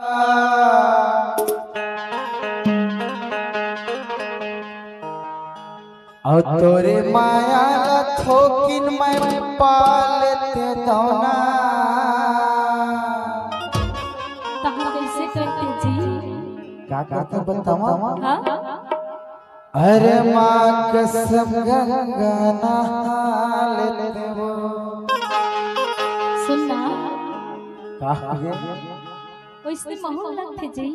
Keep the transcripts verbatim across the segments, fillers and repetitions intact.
अउ तोरे माया ला थोकिन मैं पाले तें दौना। तहाँ कैसे करते जी? का करते बतावा? हाँ? अरे माँ कसम गंगा नहा लेते वो। सुन ना। का हो गे? वैसे महू लगथे जी।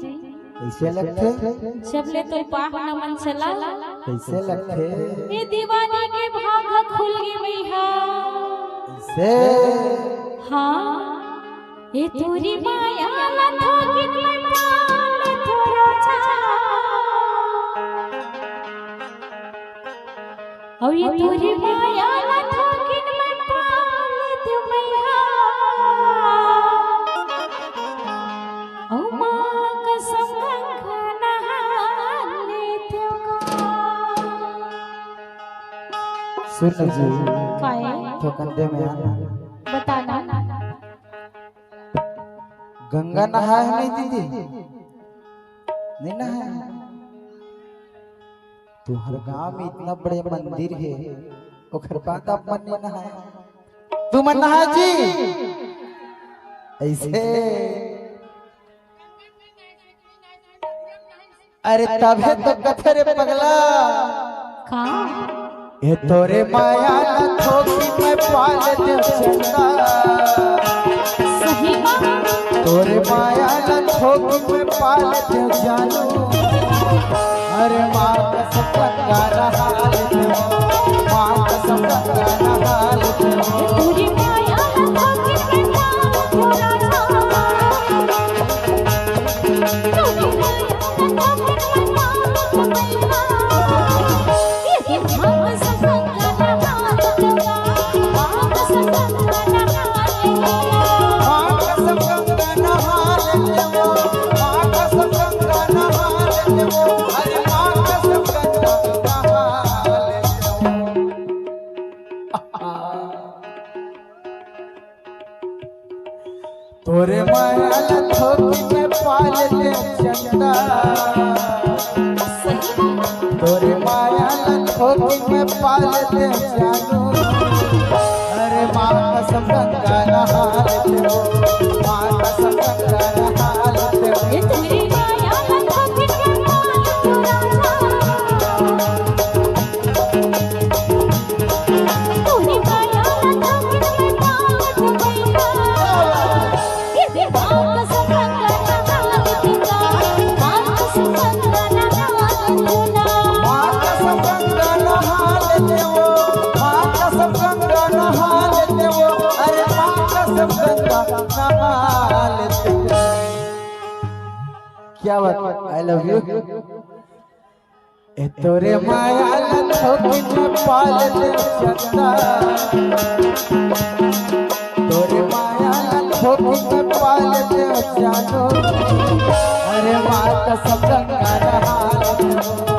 कैसे लगथे? जब ले तोर पाह नमन चला। कैसे लगथे? ये दीवानी के भाग खुल गे भैया। कैसे? हाँ। ए तोरी माया ला थोकिन मैं पाले तें राजा। अउ ए तोरी माया ला थोकिन मैं पाले तें मैया। अउ माँ कसम गंगा नहा लेते का। सुन जी। काय? थोकन दे में आना। बताना। गंगा नहाए नहीं दीदी? नहीं नहाए। तुम्हर गांव में इतना बड़े मंदिर हे, ओखर बाद आप मन नहीं नहाए। तू मन नहा जी। ऐसे। अरे तभे तो कथे रे पगला। का? ए तोरे माया ला थोकिन मैं पाले तें चंदा। सही बात। तोरे माया ला थोकिन मैं पाले तें जानू। अरे माँ कसम गंगा नहा लेते वो, माँ कसम गंगा नहा लेते वो। तोरी माया ला थोकिन मैं पाले तें राजा। तोरे माया ला थोकिन मैं पाले तें चंदा। तोरे माया ला थोकिन मैं पाले तें जानू। अरे माँ कसम गंगा नहा लेते वो, माँ कसम गंगा नहा लेते वो। ये तोरी माया ला थोकिन मैं पाले तें राजा। क्या बात, I love you। ए तोरे माया ला थोकिन मैं पाले तें चंदा। तोरे माया ला थोकिन मैं पाले तें जानू। अरे माँ कसम गंगा नहा लेते वो,